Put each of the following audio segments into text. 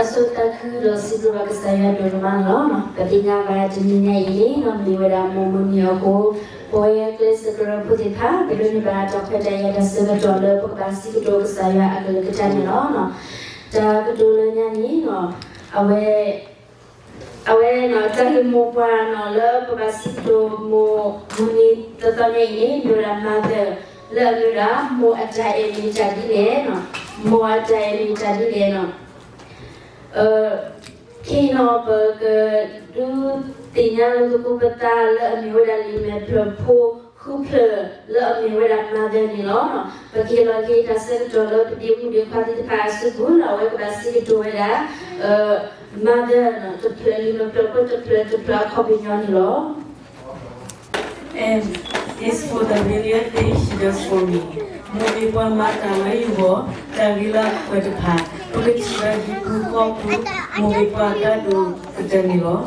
အဆိသးခုဒီးစံးဘျုးဘၣ်ကစၢ်ယွၤဒိၣ်မးန့ၣ်လီၤ. ပသ့ၣ်ညါဘၣ်တနံၤညါအံၤန့ၣ် မ့ၢ်ဝဲဒၣ်မိၢ်မုၢ်နံၤအဃိ, ပဝဲကျဲစၢးကရၢဖိသ့ၣ်တဖၣ် ပဒိးန့ၢ်ဘၣ်တၢ်ခွဲးတၢ်ယာ်တၢ်ဆၢကတီၢ်လၢပကဘၣ်စံးကတိၤကစၢ်ယွၤအကလုၢ်ကထါန့ၣ်လီၤ. တၢ်ကတိၤလၢညါန့ၣ် အဝဲ အဝဲန့ၣ် တၢ်ဂ့ၢ်မိၢ်ပှၢ်န့ၣ်လၢပဘၣ်စံးကတိၤမိၢ်မုၢ်နံၤတသီညါအံၤန့ၣ် မ့ၢ်ဝဲဒၣ် mother လၢအမ့ၢ်ဝဲဒၣ် မိၢ်အတၢ်အဲၣ်မ့ၢ်တၢ်ဒ်လဲၣ်, မိၢ်အတၢ်အဲၣ်မ့ၢ်တၢ်ဒ်လဲၣ်န့ၣ် ခဲအံၤန့ၣ် ပကဒုးသ့ၣ်ညါလိာ်သကိးပသးလၢအမ့ၢ်ဝဲဒၣ်လံာ်မဲာ်ဖျၢၣ်ဖိဃုဖျၢၣ်လၢအမ့ၢ်ဝဲဒၣ် mother န့ၣ်လီၤ. ပကဟ့ၣ်လီၤက့ၤတၢ်ဆၢကတီၢ်လၢပဒ့မုၣ်ဒ့ခွါသ့ၣ်တဖၣ်အစုပူၤလၢအဝဲကဘၣ်စံးကတိၤဝဲဒၣ် mother န့ၣ် တဖျၢၣ်လံာ်မဲာ်ဖျၢၣ်ဖိတဖျၢၣ်တဖျၢၣ်အခီပညီန့ၣ်လီၤ. And it's for the million things she does for me. မိၢ်မ့ၢ်ပှၤမၤတၢ်လၢယဂီၢ်, တၢ်ဂ့ၤလၢအကွဲးတဖၣ်, ပကထံၣ်ဘၣ်ဟံၣ်ပူၤဃီပူၤ, မိၢ်မ့ၢ်ပှၤအတၢ်ဒိၣ်ကတၢၢ်န့ၣ်လီၤ.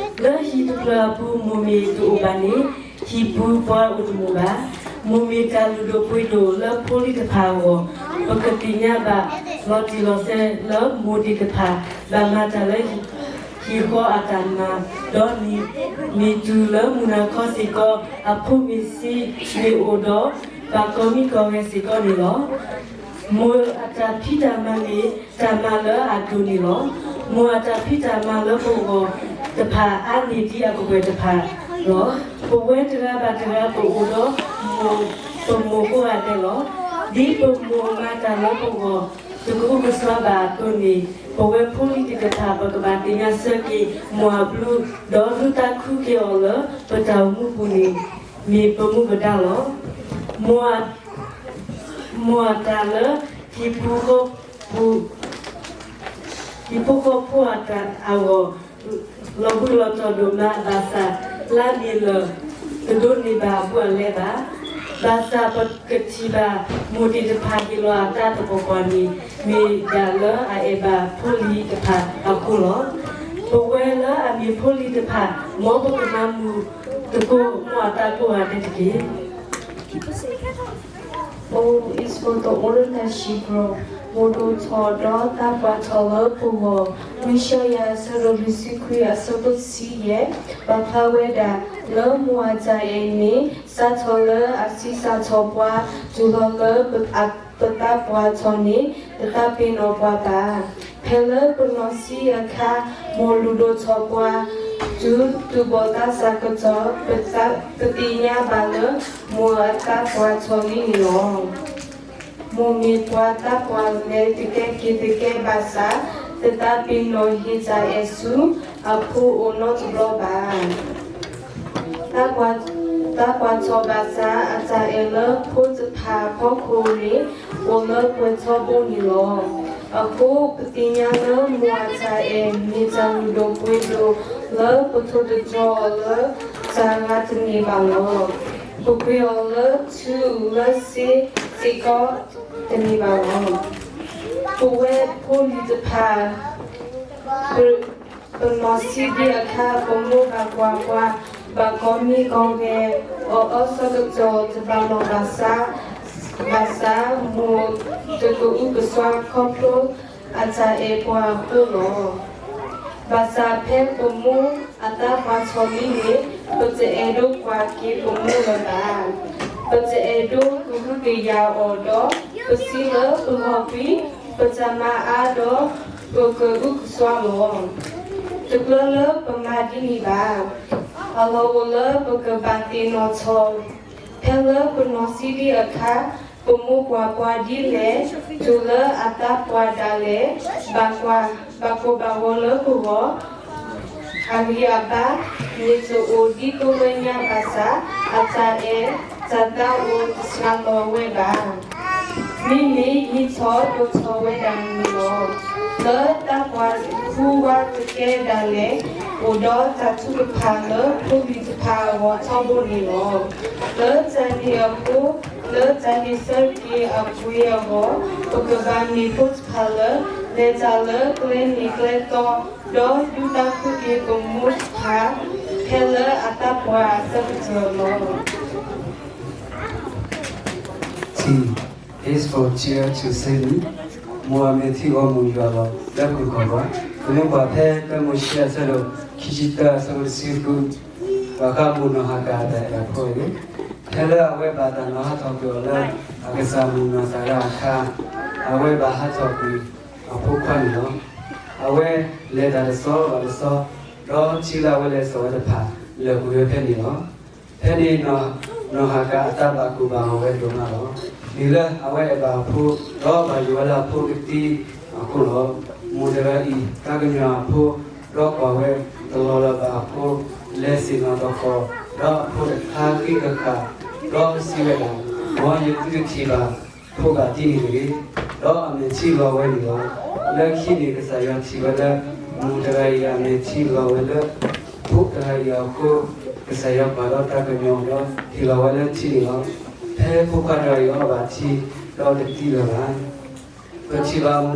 လၢဟံၣ်တဖျၢၣ်အပူၤ မိၢ်မ့ၢ်တအိၣ်ဘၣ်န့ၣ် ဟံၣ်ပူၤပှၤအိၣ်တမုာ်ဘၣ်. မိၢ်မ့ၢ်တၢ်လုၢ်ဒိၣ်ပှ့ၤဒိၣ်လၢဖိလံၤတဖၣ်အဂီၢ်, ပကသ့ၣ်ညါဘၣ်လီၤတံၢ်လီၤဆဲးလၢမိၢ်သ့ၣ်တဖၣ် ဘၣ်မၤတၢ်လၢ ဟံၣ်ဃီအတၢ်မၤ, ဒီးမ့ၢ်တုၤလၢမုၢ်နၤခီစ့ၢ်ကီး အဖိမ့ၢ်ဆံးမ့ၢ်အိၣ်ဒီး ဘၣ်ကီမံကီဂဲၤစ့ၢ်ကီးန့ၣ်လီၤ. မိၢ်အတၢ်ဖံးတၢ်မၤန့ၣ် တၢ်မၤလၢအဒိၣ်န့ၣ်လီၤ. မိၢ်အတၢ်ဖံးတၢ်မၤလၢပဂီၢ်တဖၣ် အါန့ၢ်ဒ်အကကွဲၢ်တဖၣ်လီၤ. ပဝဲတဂၤဘၣ်တဂၤ ပအိၣ်ဒီးမိၢ်, ပမိၢ်ကိးဂၤဒဲးလီၤ. ဒ်ပမိၢ်မၤတၢ်လၢပဂီၢ် တကအုကစွါဘၣ်အသိးန့ၣ်, ပဝဲဖိလံၤသ့ၣ်တဖၣ် ပကဘၣ်သ့ၣ်ညါဆၢက့ၤမိၢ်အဘျုး, ဒီးဒုးသးခုက့ၤအီၤလၢပတၢ်အိၣ်မူပူၤန့ၣ် မ့ၢ်ပမူပဒါလီၤ. မိၢ်အတၢ်လၢ ဟံၣ်ပူၤဃီပူၤ ဟံၣ်ဖိဃီဖိအတၢ်အဂီၢ် လီၤဘှံးလီၤတီၤဒိၣ်မးဘၣ်ဆၣ်, လါမ့ၤလၢာ် တဒိးန့ၢ်ဘၣ်အဘူးအလဲဘၣ်. ဘၣ်ဆၣ်ပကထံၣ်ဘၣ်မိၢ်သ့ၣ်တဖၣ်ဟ့ၣ်လီၤအသးသပှၢ်ပှၢ်န့ၣ် မ့ၢ်ဒၣ်လၢအအဲၣ်ဘၣ်ဖိလံၤတဖၣ်အဃိလီၤ. ပဝဲလၢအမ့ၢ်ဖိလံၤတဖၣ် မ်ပကမၤမုာ်သကိးမိၢ်အသးကိးဂၤဒဲးတက့ၢ်. O is for the older that she grow. မိၢ်ဒိၣ်ထီၣ်ဒီးသးပှၢ်ထီၣ်လၢပဂီၢ်, မုၢ်ၡါယၤ အဆၢဒိၣ်လွံၢ်ဆံခွံ အဆၢဖိတဆံယဲၢ်, ပာ်ဖျါဝဲဒၣ်လၢမိၢ်အတၢ်အဲၣ်န့ၣ် စးထီၣ်လၢအဆံးစးထီၣ်ပှၤ တုၤလီၤလၢပသးပှၢ်ထီၣ်န့ၣ် တသးပ့ၤနီၣ်ပှၤဘၣ်. ဖဲလၢပနီၢ်ဆံးအခါ မိၢ်လုၢ်ဒိၣ်ထီၣ်ပှၤ တုၤသူၣ်ဘီၣ်သးစၢ်ကတီၢ်, ပသ့ၣ်ညါဘၣ်လၢ မိၢ်အသးပှၢ်ထီၣ်လံန့ၣ်လီၤ. မိၢ်မ့ၢ်ပှၤသးပှၢ်လဲၤတကဲက့ၤတကဲဘၣ်ဆၣ်, တသးပ့ၤနီၣ်ဟ့ၣ်တၢ်အဲၣ်ဆူအဖိအိၣ်နီတဘျီဘၣ်. သးပှᢢ်, သးပှၢ်ထီၣ်ဘၣ်ဆၣ် အတၢ်အဲၣ်လၢဖိတဖၣ်အဖီခိၣ်န့ၣ် အိၣ်လၢပှဲၤထီဘိန့ၣ်လီၤ. အဃိပသ့ၣ်ညါလၢမိၢ်အတၢ်အဲၣ်မ့ၢ်တၢ်လုၢ်ဒိၣ်ပှ့ၤဒိၣ်လၢပထိၣ်သတြီၤအီၤလၢ တၢ်ဂၤတန့ၢ်ဘၣ်လီၤ. ပပှ့ၤအီၤလၢထူလၢစ့စ့ၢ်ကီးတန့ၢ်ဘၣ်လီၤ. ပဝဲဖိလံၤတဖၣ် ပနီၢ်ဆံးဒံးအခါ ပမိၢ်ဘၣ်ကွၢ်ပှၤ ဘၣ်ကီမံကီဂဲၤအီၤအဆၢကတီၢ်တဘၣ်လီၢ်ဘၣ်စး, ဘၣ်ဆၣ်မိၢ်တကအုကစွါခီဖျိအတၢ်အဲၣ်ပှၤအဃိလီၤ. ဘၣ်ဆၣ်ဖဲပမိၢ်အသးပှၢ်ထီၣ်လံန့ၣ် ပတအဲၣ်ဒိးကွၢ်က့ၤပမိၢ်လၢၤဘၣ်. ပတအဲၣ်ဒိးကဟုကယာ်အီၤဒီး ပစံးလၢပလီၤကွံာ် ပတၢ်မၤအါဒီး ပကအုကစွါလီၤ. တကြၢးလၢပမၤဒ်န့ၣ်ဘၣ်. အလီၢ်အိၣ်လၢပကဘၣ်သ့ၣ်နီၣ်ထီၣ် ဖဲလၢပနီၢ်ဆံးဒံးအခါ ပမိၢ်ကွၢ်ပှၤဒ်လဲၣ်, တုၤလၢအသးပှၢ်ဒၣ်လဲာ် ဘၣ်ကွၢ်, ဘၣ်ကိၢ်ဘၣ်ဂီၤလၢပဂီၢ်, အဂံၢ်အဘါ မ့ၢ်တအိၣ်ဒ်သိးလၢညါဘၣ်ဆၣ် အတၢ်အဲၣ်တၢ်သးအိၣ်တဆှၢလီၤဝဲဘၣ်. မ့မ့ၢ်ဟံးထီၣ်ဒိၣ်ထီၣ်ဝဲဒၣ်န့ၣ်လီၤ. လၢသးပှၢ်ဟူဝးတကဲဒၣ်လဲာ် အိၣ်ဒီးတၢ်ထုကဖၣ်လၢဖိလံၤတဖၣ်အဂီၢ်ထီဘိန့ၣ်လီၤ. လၢတၢ်န့ၣ်အဃိ လၢတၢ်ဟ့ၣ်ဆၢက့ၤအပှ့ၤအဂီၢ် ပကဘၣ်မ့ၢ်ဖိတဖၣ်လၢ လဲၤတၢ်လၢကျဲမ့ၢ်ကျဲတီ ဒီးဒုးသးခုက့ၤပမိၢ်တဖၣ် ဖဲလၢအသးပှၢ်အဆၢကတီၢ်လီၤ. T is for Tia to Sammy. မိၢ်အမဲာ်ထံဂီၢ်မုၢ်ယွၤလီၤ လၢပကကွၢ်ပှၤ, ပမ့ၢ်ကွၢ်ဖဲတၢမိၤၡ့အဆၢဒိၣ် ခံဆံတၢ အဆၢဖိတဆံဃု, ဘၣ်ဃးမိၢ်နီၢ်ဟၤကၤအတၢ်အဲၣ်အဖိအဂ့ၢ်, ဖဲလၢအဝဲဘၣ်တၢ်နီၤဟးထီၣ်ကွံာ်အီၤလၢ အကစၢ်မုၣ်နီၢ်စၤရါအခါ, အဝဲဘၣ်ဟးထီၣ်ကွံာ်အဖိခွါန့ၣ်လီၤ. အဝဲလဲၤတၢ်တစီဘၣ်တစီ, ဒီးထံလၢအဝဲလဲၤစိာ်ဝဲတဖၣ် လၢာ်ကွံာ်ဝဲဖဲန့ၣ်လီၤ. ဖဲန့ၣ် နီၢ်ဟၤကၤအသးဘၣ်ကိၢ်ဘၣ်ဂီၤဝဲဒိၣ်မးလီၤ. မ့ၢ်လၢအဝဲအဲၣ်ဘၣ်အဖိ, ဒီးဘၣ်ယိၣ်ဝဲလၢအဖိကသံအဃိလီၤ. မိၢ်တဂၤအံၤ သးကညီၤအဖိ, ဒီးကွၢ်ဝဲတလီၤလၢၤဘၣ်အဖိ, လဲၤဆ့ၣ်နီၤတဃီၤ, ဒီးအဖိတခါဃံကဃၣ်, ဒီးစံးဝဲဒၣ်, မ်ယသုတထံၣ်ဘၣ်ဖိဘၣ်တံၢ်န့ၣ်တဂ့ၤ, ဒီးအမဲာ်ထံလီၤဝဲန့ၣ်လီၤ. လၢခံန့ၣ် ကစၢ်ယွၤထံၣ်ဝဲလၢ မိၢ်တဂၤအံၤအမဲာ်ထံလီၤဝဲလၢ ဖိတဂၤအံၤအဃိ, ကစၢ်ယွၤပာ်ဒီးတၢ်ကညီၤဒီး ဟ့ၣ်လီၤဝဲလၢထံန့ၣ်လီၤ. ဖဲဖိခွါတဂၤအံၤအီဘၣ်ထံ ဒီးတသံလၢၤဘၣ်. ပထံၣ်ဘၣ်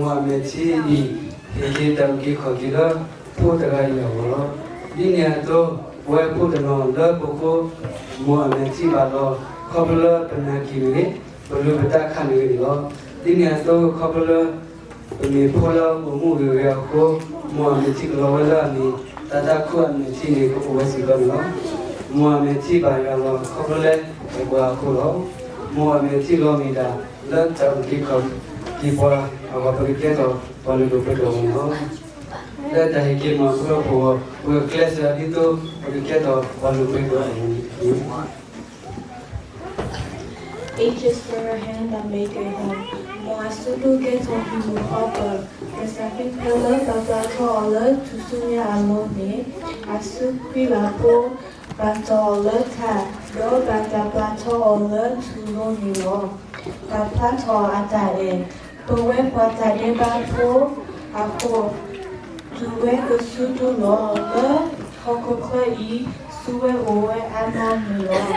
မိၢ်အမဲာ်ထံအံၤ ဟ့ၣ်က့ၤတၢ်အုၣ်က့ၤခီၣ်က့ၤလၢ ဖိတဂၤအံၤအဂီၢ်လီၤ. ဒ်န့ၣ်အသိး ပဝဲဖိတနီၤလၢပဃိ မိၢ်အမဲာ်ထံဘၣ်လီၤ ခီဖျိလၢပနာ်က့ၤမ့ၢ်ဂ့ၤ, ပလူၤပသးခါမ့ၢ်ဂ့ၤန့ၣ်လီၤ. ဒ်န့ၣ်အသိး ခီဖျိလၢ ပမ့ၢ်ဖိလၢအိၣ်မူဂ့ၤဂ့ၤအဃိ, မိၢ်အမဲာ်ထံကလီၤဝဲလၢအမ့ၢ် တၢ်သးခုအမဲာ်ထံန့ၣ် ကအိၣ်ဝဲစ့ၢ်ကီးန့ၣ်လီၤ. မိၢ်အမဲာ်ထံဘၣ်ယွၤလီၤ ခီဖျိလၢအဲၣ်ပှၤအဃိလီၤ. မိၢ်အမဲာ်ထံလီၤမ့ၢ်ဒၣ် လၢတၢ်အုၣ်က့ၤခီၣ်က့ၤပှၤအဂီၢ် ပကကဲထီၣ်ပှၤလုၢ်ဒိၣ်ပှ့ၤဒိၣ်အဂီၢ်န့ၣ်လီၤ. လၢတၢ်ဟ့ၣ်က့ၤမၤအဖိဒီးဖိအဂီၢ် ပကကျဲးစၢးဒ်သိး ပကကဲထီၣ်ပှၤလုၢ်ဒိၣ်ပှ့ၤဒိၣ်အဂီၢ်န့ၣ် Ages for a hand that make a home. မ်အစုဒုးကဲထီၣ်ဟံၣ်မုၢ်ဃီပၢၤ, ကစၢ်ခရံာ်ဖဲလၢဘၣ်ပျၢ်ထီၣ်အီၤလၢထူၣ်စုညါအလိၤန့ၣ်, အစုခွံလၢဖိ, ဘၣ်တီၢ်အီၤလၢထး, ဒီးဘၣ်တၢ်ပျၢ်ထီၣ်အီၤလၢထူၣ်လိၤန့ၣ်လီၤ. တၢ်ဖျါထီၣ်အတၢ်အဲၣ်, ပဝဲပှၤတၢ်ဒဲးဘးဖိအဃိ တုၤဝဲကစုဒုလီၤ. လၢဟီၣ်ခိၣ်ချၢအံၤ စုဝဲအိၣ်ဝဲအါမးန့ၣ်လီၤ.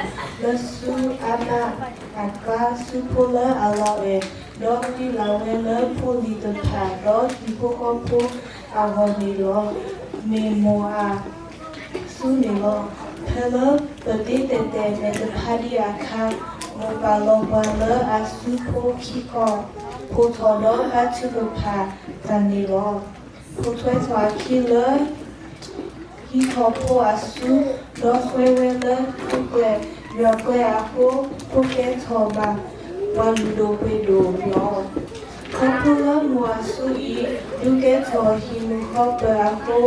လၢစုအါမးအကျါ စုဖိလၢအလီၤအဲၣ်, ဒီးဃံလၤဝဲလၢဖိလံၤတဖၣ် ဒီးဟံၣ်ဖိဃီဖိအဂီၢ်န့ၣ်လီၤ. မ့ၢ်မိၢ်အစုန့ၣ်လီၤ. ဖဲလၢပဒ့တဲာ်တဲာ်မဲာ်တဖးဒံးအခါ, မိၢ်ပာ်လီၤပှၤလၢအစုဖိခံခီ, ဖိထီၣ်ဒီးဘါထုကဖၣ်တၢ်န့ၣ်လီၤ. ဖိထွဲထီၣ်အခံလၢ ဟံးထီၣ်ဖိအစု, ဒီးဃဲၤဝဲလၢထူၣ်ကျဲၣ်, ယွၤကျဲအဃိ, ဖိကဲထီၣ်ဘၣ်ပှၤလုၢ်ဒိၣ်ပှ့ၤဒိၣ်လီၤ. ခီဖျိလၢမိၢ်အစုအံၤ ဒုးကဲထီၣ်ဟံၣ်မုၢ်ဃီပၢၤအဃိ,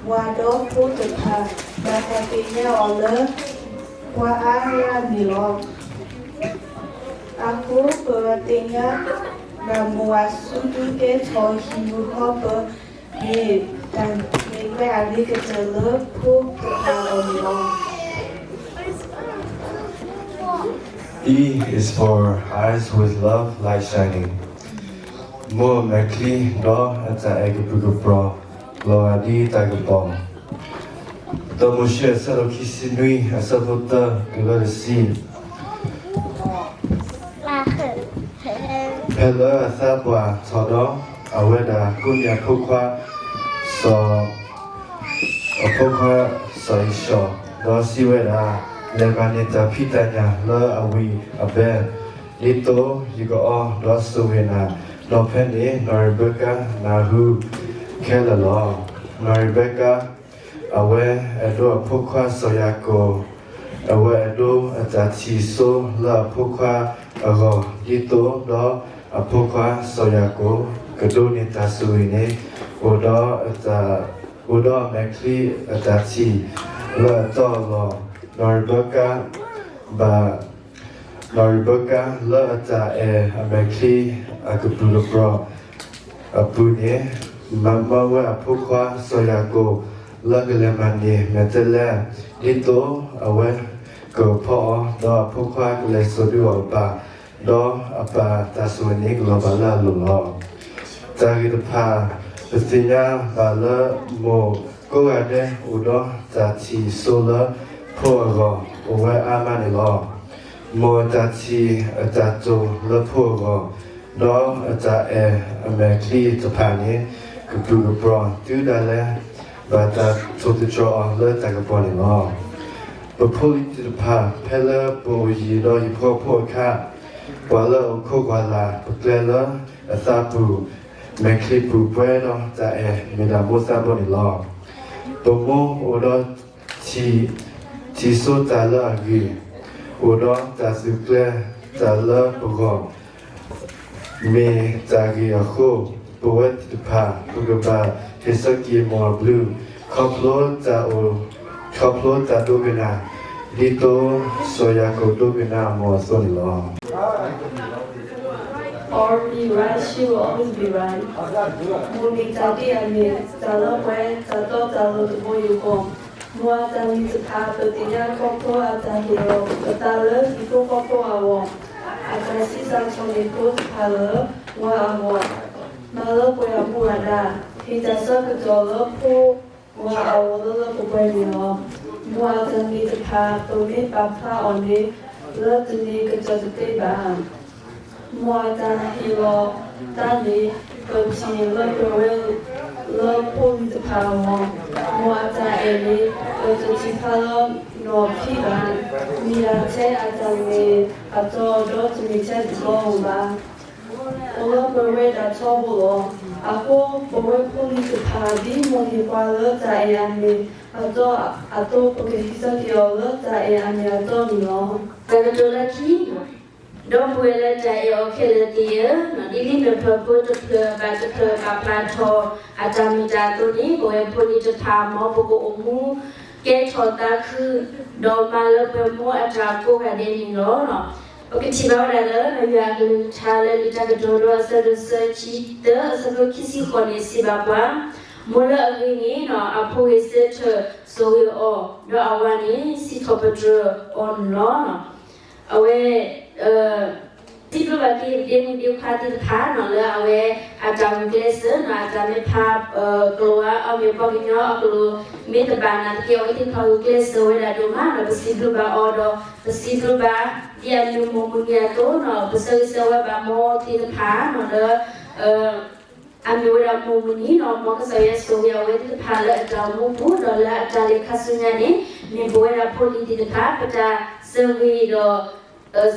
ဝၤဒီးဖိတဖၣ် ဘၣ်တၢ်သ့ၣ်ညါအီၤလၢ ပှၤအါဂၤန့ၣ်လီၤ. အဃိ ပဘၣ်သ့ၣ်ညါဘၣ်မိၢ်အစုဒုးကဲထီၣ်ဟံၣ်မုၢ်ဃီပၢၤန့ၣ် တၢ်မ့ၢ်ဝဲအဂ့ၤကတၢၢ်လၢဖိတဖၣ်အဂီၢ်န့ၣ်လီၤ. E is for eyes with love light shining. မိၢ်မဲာ်ချံဒီးအတၢ်အဲၣ်ကပုၢ်ကပြီၤ လီၤဂာ်ဒ်တၢ်ကပီၤ. တၢမိၤၡ့အဆၢဒိၣ်ခံဆံနွံ အဆၢဖိတၢတုၤလၢတဆံ ဖဲလၢအသးပှၢ်ထီၣ်ဒီး အဝဲဒၣ်ကိးန့ၢ်အဖိခွါ စီၤ အဖိခွါစီၤအ့ၡီၤ, ဒီးစံးဝဲဒၣ်, လဲၤမၤန့ၢ်တၢ်ဖံးတၢ်ညၣ်လၢအဝံၣ်အဘဲ, ဒ်သိးယကအီဒီးဆိၣ်ဂ့ၤနၤ, ဒီးဖဲန့ၣ် နီၢ်ရံဘဲကၤနၢ်ဟူခဲလၢာ်လီၤ. နီၢ်ရံဘဲကၤ အဝဲအဲၣ်ဒိးအဖိခွါစီၤယၤကိာ်, အဝဲအဲၣ်ဒိးအတၢ်ထံၣ်စိလၢအဖိခွါအဂီၢ်, ဒ်သိးဒီးအဖိခွါစီၤယၤကိာ် ကဒိးန့ၢ်တၢ်ဆိၣ်ဂ့ၤန့ၣ် အိၣ်ဒီးအမဲာ်ချံအတၢ်ထံၣ်လၢအတီအလိၤ, နီၢ်ရံဘဲကၤ ဘၣ် နီၢ်ရံဘဲကၤလၢအတၢ်အဲၣ်အမဲာ်ချံအကပုၢ်ကပြီၤအပူၤန့ၣ်, မၤမၢဝဲအဖိခွါစီၤယၤကိာ် လၢကလဲၤမၤန့ၢ်မဲာ်တဲးလဲး, ဒ်သိးအဝဲကဖီအီၤ, ဒီးအဖိခွါကလဲၤစိာ်ဒုးအီၤအပၢ်, ဒီးအပၢ်တၢ်ဆိၣ်ဂ့ၤန့ၣ်ကလီၤဘၣ်လၢအလိၤလီၤ. တၢ်ဂ့ၢ်တဖၣ် ပသ့ၣ်ညါဘၣ်လၢမိၢ်ကိးဂၤဒဲးအိၣ်ဒီးတၢ်ထံၣ်စိလၢဖိအဂီၢ် အိၣ်ဝဲအါမးန့ၣ်လီၤ. မိၢ်အတၢ်ထံၣ်အတၢ်တိာ်လၢဖိအဂီၢ်, ဒီးအတၢ်အဲၣ်အမဲာ်ချံတဖၣ်န့ၣ် ကပုၢ်ကပြီၤတုၤဒၣ်လဲာ် ဘၣ်တၢ်ထိၣ်သတြီၤအီၤလၢတၢ်ကပီၤန့ၣ်လီၤ. ပဖိလံၤသ့ၣ်တဖၣ် ဖဲလၢပအိၣ်ယံၤဒီးဟံၣ်ဖိဃီဖိအခါ, ပှၤလၢအအိၣ်ခိးကွၢ်လၢ်ပကျဲလၢအသးပူၤ မဲာ်ချံပူၤပှဲၤဒီးတၢ်အဲၣ် မ့ၢ်ဒၣ်မိၢ်သးဘီၣ်န့ၣ်လီၤ. ပမိၢ်အိၣ်ဒီးထံ, ထံစိတၢ်လၢအဂ့ၤ, အိၣ်ဒီးတၢ်သုးကျဲၤတၢ်လၢပဂီၢ်, မ့ၢ်တၢ်ဂ့ၢ်အဃိ, ပဝဲသ့ၣ်တဖၣ် ပကဘၣ်ဟ့ၣ်ဆၢက့ၤမိၢ်အဘျုး, ခီဖျိတၢ်အိၣ်, ခီဖျိတၢ်ဒိကနၣ်, ဒ်သိးစီၤယၤကိာ်ဒိကနၣ်အမိၢ်အသိးန့ၣ်လီၤ. Or be right, she will always be right. မိၢ်မ့ၢ်တၢ်ဒ်အမ့ၢ် တၢ်လၢပှဲၤ, တၢ်တီတၢ်လိၤတဘိယူၢ်ဃီ, မိၢ်အတၢ်မ့ၢ်တဖၣ် ပသ့ၣ်ညါခီဖျိအတၢ်ဟ့ၣ်လီၤ ပသးလၢဟံၣ်ဖိဃီဖိအဂီၢ်, အတၢ်ဆံးစၢ်ထီၣ်န့ၢ်ဖိတဖၣ်လၢ ဝၤအဂီၢ်, မၤလၢပှဲၤအမူအဒါ, ဟ့ၣ်တၢ်ဆၢကတီၢ်လၢဖိ ဝၤအဂီၢ်လၢလၢပှဲၤပှဲၤန့ၣ်လီၤ. မိၢ်အတၢ်မ့ၢ်တဖၣ် ပမ့ၢ်ပာ်ဖျါအီၤန့ၣ် လၢတန့ၢ်ကတၢၢ်တသ့ဘၣ်. မိၢ်အတၢ်ဟ့ၣ်လီၤတၢ်န့ၣ် ပထံၣ်လၢပှဲၤဝဲလၢဖိလံၤတဖၣ်အဂီၢ်, မိၢ်အတၢ်အဲၣ်န့ၣ် ပတထံၣ်ဖျါလၢနီၢ်ခံဘၣ်. မ့ၢ်ဒၣ်ထဲအတၢ်မ့ၢ်အတီဒီးတမ့ၢ်ထဲတဘျီဧိၤဘၣ်. အိၣ်လၢပှဲၤဝဲဒၣ်ထီဘိလီၤ. အဃိ ပဝဲဖိလံၤတဖၣ် ဒ်မိၢ်ဟ့ၣ်ပှၤလၢတၢ်အဲၣ်အမ့ၢ်အတီအသိး ပကဟ့ၣ်ဆၢက့ၤအီၤလၢတၢ်အဲၣ်အမ့ၢ်အတီန့ၣ်လီၤ. တၢ်ကတိၤလၢခံ, ဒီပုၢ်ဝဲၢ်လၢတၢ်အဲၣ်အီၤခဲလၢာ်သ့ၣ်ဧၢ, ဒ်လံာ်မဲာ်ဖျၢၣ်ဖိတဖျၢၣ်ဘၣ်တဖျၢၣ်ပာ်ဖျါထီၣ် အတၢ်မ့ၢ်တၢ်အသိးန့ၣ် ပဝဲဖိလံၤတဖၣ် မ်ပကအိၣ်မူကဲထီၣ်သးခု ဒီးမၤလၢပှဲၤမိၢ်အတၢ်ကိးဂၤဒဲးန့ၣ်လီၤ. ပကထံၣ်ဘၣ်ဝဲဒၣ်လၢ ယွၤအကလုၢ်ကထါလၢလံာ်တၢ်ကတိၤဒိ အဆၢဒိၣ်သၢဆံသၢ အဆၢဖိခံဆံဃိးန့ၣ် စံးဘၣ်ပှၤ, မိၢ်လၢအဂ့ၤန့ၣ် အဖိဂဲၤဆၢထၢၣ်ဆိၣ်ဂ့ၤအီၤ, ဒီးအဝၤန့ၣ် စံးထီၣ်ပတြၢၤအီၤန့ၣ်လီၤ. အဝဲ စံးဘျုးဘၣ်က့ၤဒ့မုၣ်ဒ့ခွါသ့ၣ်တဖၣ်န့ၣ် လၢအဝဲအတၢ်ဂုာ်ကျဲးစၢးန့ၣ် အတၢ်မ့ၢ်ဖးကျိာ်ဧါ, အမ့ၢ်ပှၤကညီအကျိာ်မ့ၢ်တဘၣ်နာ်သက့ အဝဲသ့ၣ်တဖၣ်ဂုာ်ကျဲးစၢးဝဲဒၣ်ဒိၣ်မးဒီး ပစံးဘျုးဘၣ်အီၤဒီး ပစံးဘျုးဘၣ် ဒ်အမ့ၢ်မိၢ်မုၢ်နံၤအသိးန့ၣ် ပဆၢဂ့ၤဆၢဝါဘၣ်မိၢ်သ့ၣ်တဖၣ်န့ၣ်လၢ အမ့ၢ်ဝဲဒၣ်မိၢ်မုၢ်နံၤန့ၣ် မ်ကစၢ်ယွၤဆိၣ်ဂ့ၤအဝဲသ့ၣ်တဖၣ်လၢအတၢ်အိၣ်မူပူၤ ဒီးလၢအတၢ်လဲၤခါဆူညါန့ၣ် မ့ၢ်ပဝဲဒၣ်ဖိလံၤသ့ၣ်တဖၣ် ပတၢ်ဆၢဂ့ၤဒီး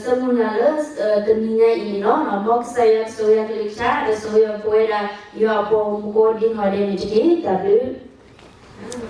ဆၢမုၢ်လၢ်လၢ တနံၤညါအံၤန့ၣ်လီၤ. မ်ကစၢ်ယွၤကဆိၣ်ဂ့ၤအကလုၢ်ကထါ ဒီးဆိၣ်ဂ့ၤပဝဲဒၣ် ယွၤအပှၤမူကိးဒံနီၢ်ဒဲးန့ၣ်တက့ၢ်. တၢ်ဘျုး